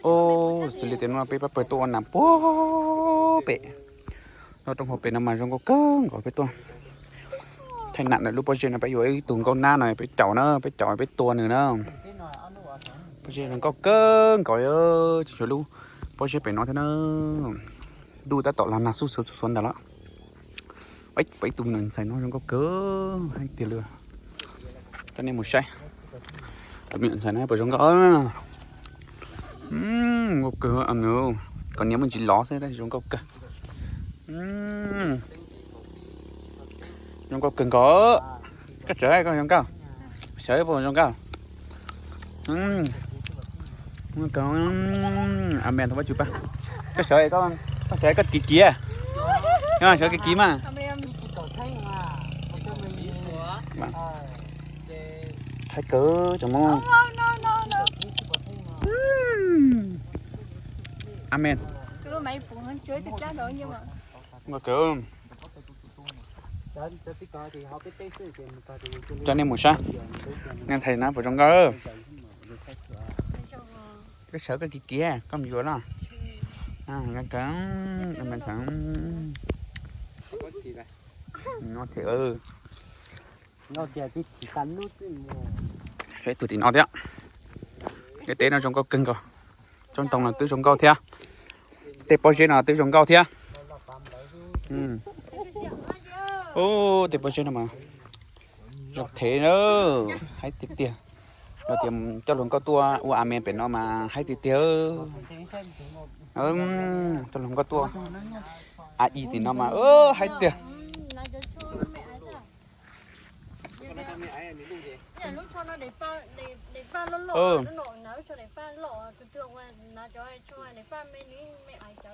Xws li tias no peb pab pawg tuaj ua nas puag pem, no roob hauv pem no mas zoo nkauj kawg nkaus. Peb tuaj thaij nam ntawm lub pob zeb no, peb yuav ib tug nkauj nab no peb caum na, peb caum peb tua nws na. Pob zeb zoo nkauj kawg nkaus, tsis tshuav lub pob zeb pem no thiab na. Ntuj tab tom los nag xuj xuav xuj xuav ntawd lawm. Pom ib tug me nyuam ntxhais no zoo nkauj kawg hais tiag li. Coj nej mus saib tus me nyuam ntxhais no puas zoo nkauj. Nkauj kawg, koj niam muaj ntsis lov xwb tab sis zoo nkauj kawg. Zoo nkauj kawg nkaus. Koj sawv koj zoo nkauj, sawv puas zoo nkauj. A me thov Vajtswv pab. Koj sawv, koj sawv koj kiv kiv, sawv kiv kiv mas. Hais kawg tsoom Hmoob. Amen. Nkauj kawg. Coj nej mus saib, nej ntxhais na puas zoo nkauj. Koj sawv koj kiv kiv, koj mus yuav los. Nkauj kawg, amen. Saib tus tim no thiab. Tej teb no zoo nkauj kawg nkaus. Tsob ntoo no twb zoo nkauj thiab. Tej pob zeb no twb zoo nkauj thiab. Ub, tej pob zeb no mas zoo thev na, haib tiag tiag. Yog tias coj hluas nkauj tuaj ua amen pem no mas haib tiag tiag. Coj hluas nkauj tuaj a i tim no mas haib tiag.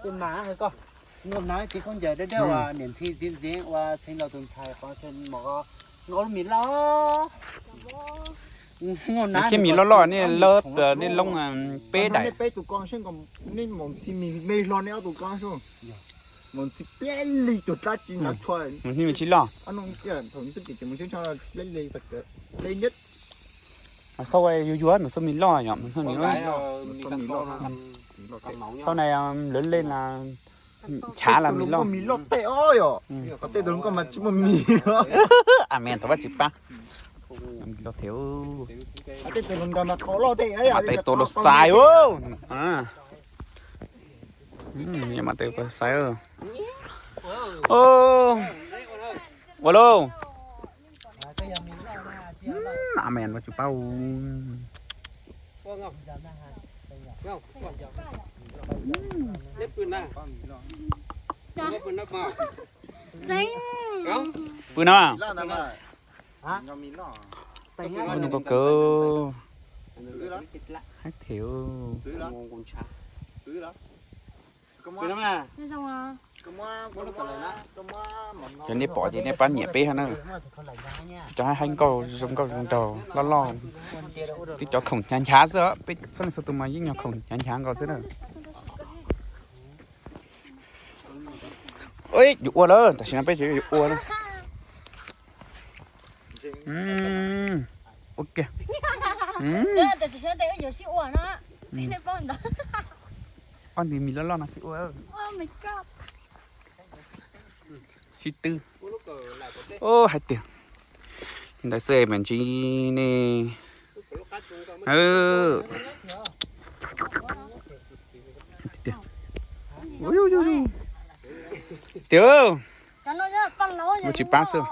Tus mas koj, nkauj nav txiv khaub ncaws dawb dawb uas niam ntxhi ntxiv ntxiv ua txheej laus tus ntxhais qhov tseem muaj nkauj lub mis loj. Nkauj nav thiab mis loj loj nej lawv, nej loob peb daim. Nej peb tus ko seb nkaus, nej mus ntxhi mis me hlo nej ob tug ko seb. Mus ntxhi peb li tus dab tsi nrov tshua. Mus ntxhi mis tsis loj. Thaum twb pib mus seb tso peb li, peb nyab. Mas txhob yuav yuav, mas txhob mis loj yom, mas txhob mis loj. Txhob na lawv leej na, chav las mis loj. Mis loj tej os yom. Tej tus nkauj mas tsis muaj mis. Amen, thov Vajtswv pab. Mis loj thiab. Tej tus nkauj mas qhov loj tej. Mas tej tus los xais. Mas tej los xais. Ua lauj. Amen, Vajtswv pab. Pw no. Ua no kawg kawg. Haib thiab. Yog nej pom ces nej pab nyiam peb hab na. Cov haib haib nkauj zoo nkauj zoo nraug loj loj, twb cov khoom hnyav hnyav xwb, peb txhua leej txhua tus mas yeej yog khoom hnyav hnyav nkaus xwb na. Yuav ua lawm, tam sim no peb yuav ua lawm. Ua kiag. Ob nws mis loj loj no sib ua. Sib twb. Haib tiag. Li ntawd xwb mas ntsib nej. Tiag, ua tsis pab xwb.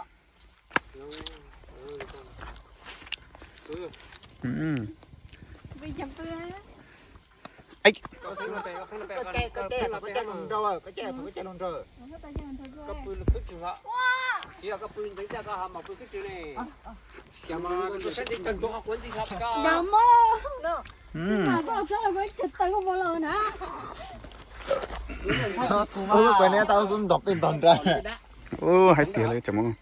Ua peb neb tau xub nto peb nto nra. Ub, hais tias lawv tseem mus.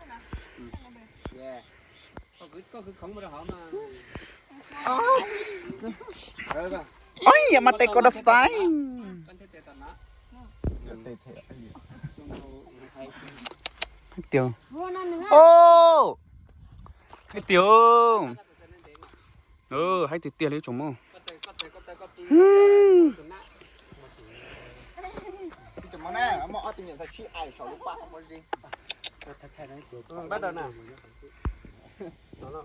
Oj, yam mas tes kau da sai. Hais tias, oj, hais tias, hais tiag tiag li tsoom mus. Txog sib aim saum lub paj mov zeb. Bắt đầu nè. No, no.